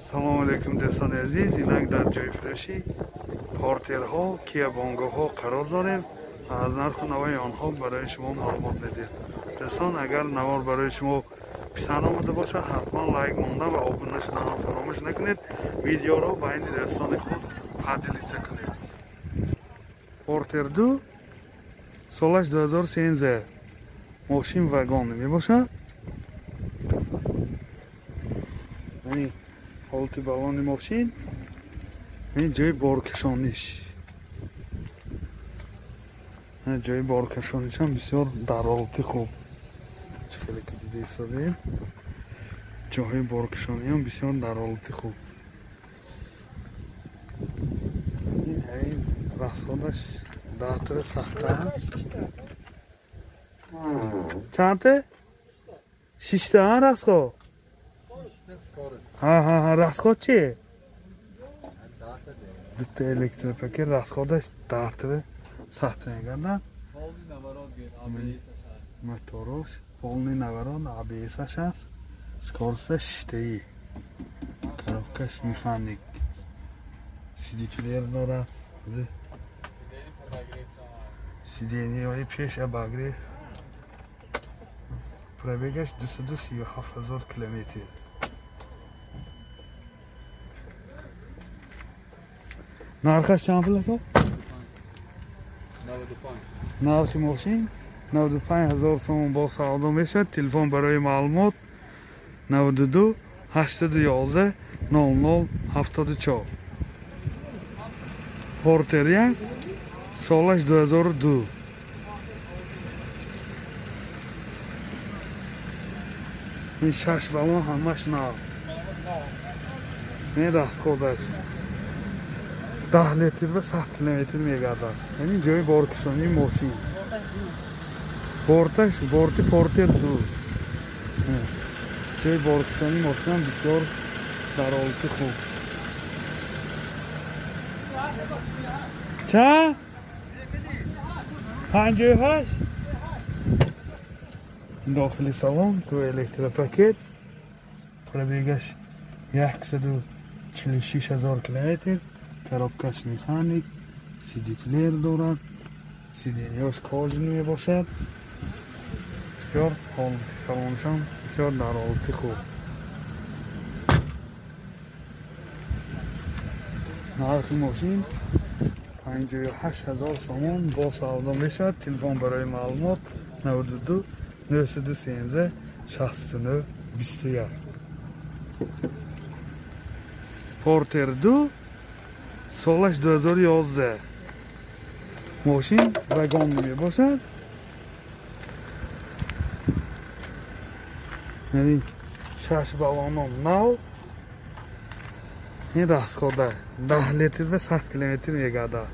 Салом алейкум, дӯстони азиз. Инак дар ҷои фурӯши Портерҳо, Киа Бонгоҳо қарор дорем. Аз нарху навои онҳо барои шумо маълумот медиҳем. Дӯстон, агар навор барои шумо писанд омада бошад, ҳатман лайк мондан ва обуна шуданро фаромӯш накунед. Видеоро байни дӯстони худ поделиться кунед. Портер 2 солаш 2013, мошин вагон мебошад. Яъне ҳолати балони мошин, ин ҷои боркашониш. Ҷои боркашонишам бисёр дар ҳолати хуб. Чӣ хеле ки дида истодаем, ҷоҳои боркашониам бисёр дар ҳолати хуб. Ин ҳамин расходаш даҳтара сахта. Чандта? Шишта расход? Ҳа, расход чи? Дута электропакет расходаш даҳтара сахта мегардад. Моторош полный наворот, АБС-аш аст. Скоросташ шиштаи. Коробкаш механик. CD плеер дорад. Сиденьяҳои пеш обогрев. Пробегаш 237 ҳазор километр. Нархаш чанд пул ака? 95. Нархи мошин 95 ҳазор сомон бо савдо мешавад. Телефон барои маълумот 92 811 00 74. Портер 1 солаш 2002. Ин шаш балон ҳамаш нав. Ин расходаш 10 литр ва 100 километр мегардад. Ҳамин ҷои боркашонии мошин. Борташ борти Портер 2. Ҷои боркашонии мошинам бисёр дар ҳолати хуб. Чанд? 58? Дохили салон ду электропакет. Пробегаш 146 ҳазор километр. Коробкаш механик, CD плеер дорад, сиденьяш кожаный мебошад. Бисёр ҳолати салоншон бисёр дар ҳолати хуб. Нархи мошин 58 ҳазор сомон бо савдо мешавад. Телефон барои маълумот 92 913 69 21. Портер 2 солаш 2011. Мошин вагон мебошад. Яъне шаш балоном нав. Ин расхода 10 литр ва 100 километр мегардад.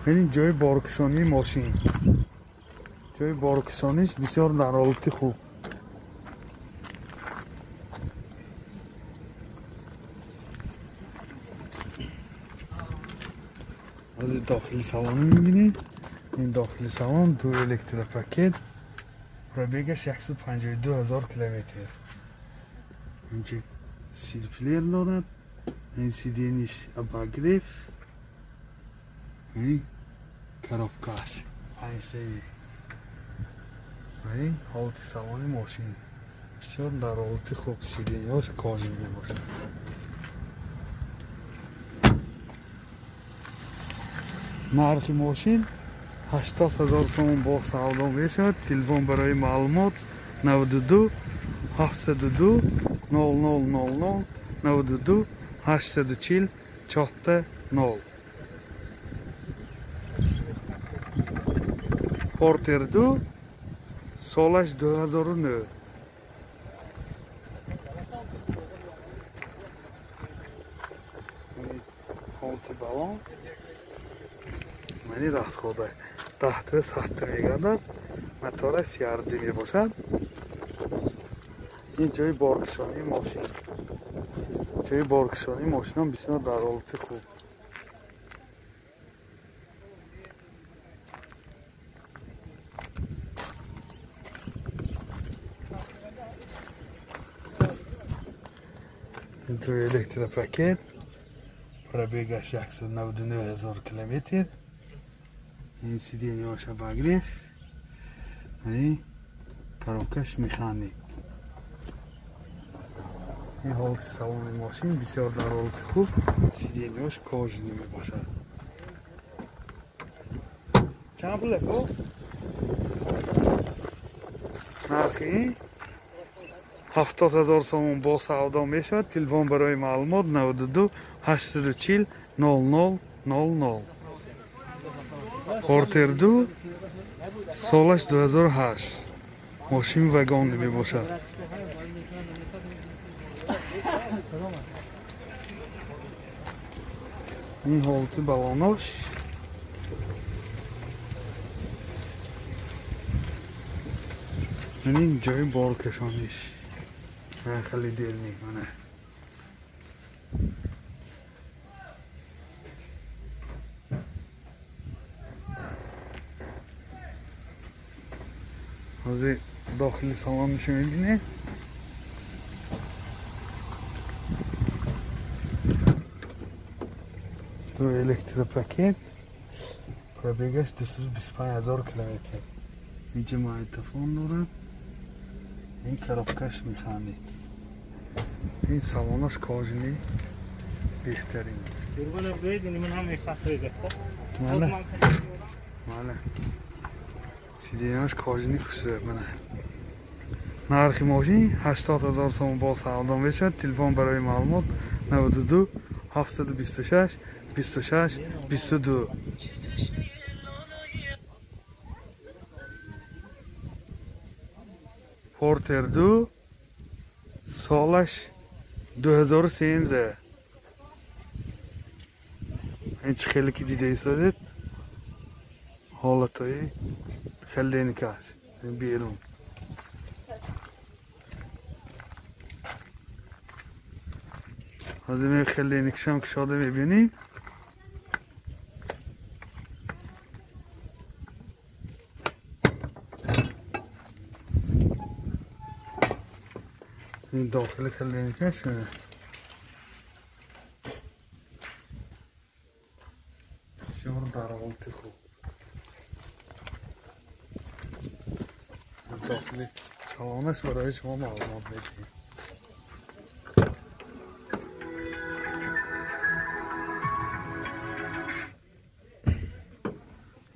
Яъне ҷои боркашонии мошин. Ҷои боркашониш бисёр дар ҳолати хуб. Аз дохили салон мебинед. Ин дохили салон ду электропакет. Пробегаш 152 ҳазор километр. Инҷа CD плеер дорад. Ин сиденьяш обогрев. Ин коробкаш панҷтаи. Ин ҳолати салони мошин бисёр дар ҳолати хуб. Сиденьяш кожаный мебошад. Нархи мошин 80 ҳазор сомон бо савдо мешавад. Телефон барои маълумот 92 702 00 00 92 840 4 0. Портер 2 солаш 2009. Ҳолати балон мани расхода даҳтара сахта мегардад. Мотораш ярди мебошад. Ин ҷои боркашонии мошин. Ҷои боркашонии мошинам бисёр дар ҳолати хуб. Ду электропакет, пробегаш 199 ҳазор километр. Ин сиденьяша обогрев, ин коробкаш механик. Ин ҳолати салони мошин бисёр дар ҳолати хуб, сиденьяш кожаный мебошад. Чанд пул ако? Нархи 70 ҳазор сомон бо савдо мешавад. Телефон барои маълумот 92 840 00 00. Портер 2, солаш 2008. Мошин вагонӣ мебошад. Ин ҳолати балонош. Ин ҷои боркашониш. Хеле дер мекунад. Ҳозир дохили салонашо мебинед. Ду электропакет, пробегаш 225 ҳазор километр. Инҷа магнитофон дорад. Ин коробкаш механик. Ин салонаш кожаный, беҳтарин. Мана. Сиденьяш кожаный хушрӯ. Мана. Нархи мошин 80 ҳазор сомон бо савдо мешавад. Телефон барои маълумот 92 726 26 22. Портер 2, солаш 2013. Ин чӣ хеле ки дида истодед, ҳолатҳои хеле берун. Ҳозир ме хеле кушода мебинем. Ин дохили хеле бисёр дар ҳолати хуб. Дохили салонаш барои шумо маълумот медиҳем.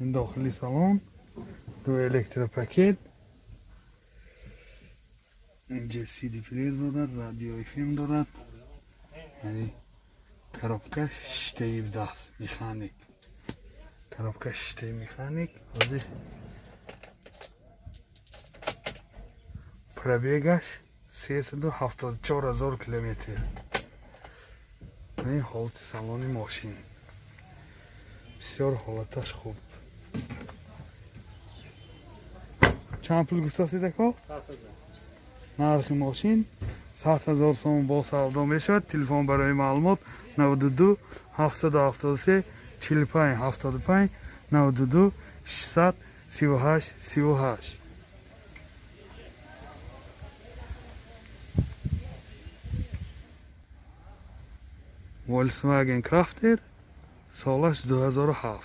Ин дохили салон ду электропакет, инҷа CD плеер дорад, радио FM дорад. Яъне коробка шиштаи даст механик. Коробка шиштаи механик. Ҳозир пробегаш 374 ҳазор километр. Ин ҳолати салони мошин бисёр ҳолаташ хуб. Чанд пул гуфтастед ако? Нархи мошин 100 ҳазор сомон бо савдо мешавад. Телефон барои маълумот 92 773 45 75 92 600 38 38. Volkswagen Crafter, солаш 2007.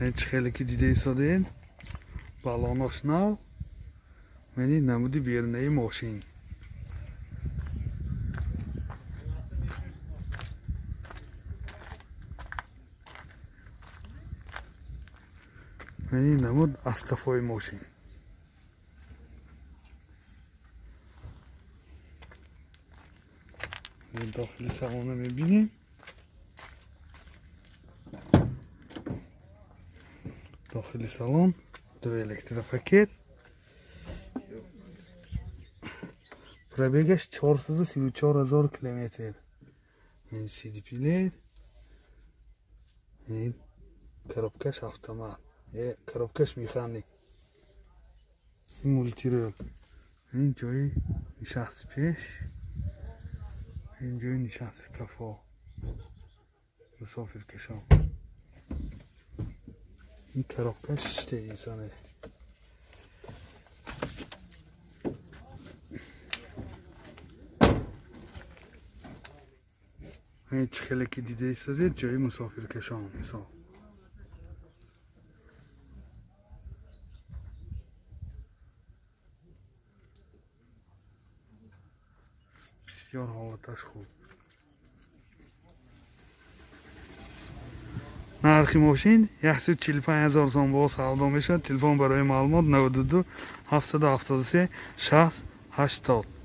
Ҳеҷ хеле ки дида истодед, балонош нав, яъне намуди берунаи мошин. Яъне намуд аз қафои мошин. Дохили салона мебинем. Дохили салон ду электропакет, пробегаш 434 ҳазор километр. Ин CD плеер, ин коробкаш автомат, коробкаш механик, ин мултирол, ин ҷои нишасти пеш, ин ҷои нишасти кафо мусофиркашон. Ин коробка шиштаи инсоне. Чӣ хеле ки дида истодед, ҷои мусофиркашон мисол. Бисёр ҳолаташ хуб. Нархи мошин 145 000 сом бо савдо мешавад. Телефон барои маълумот 92 773 60 80.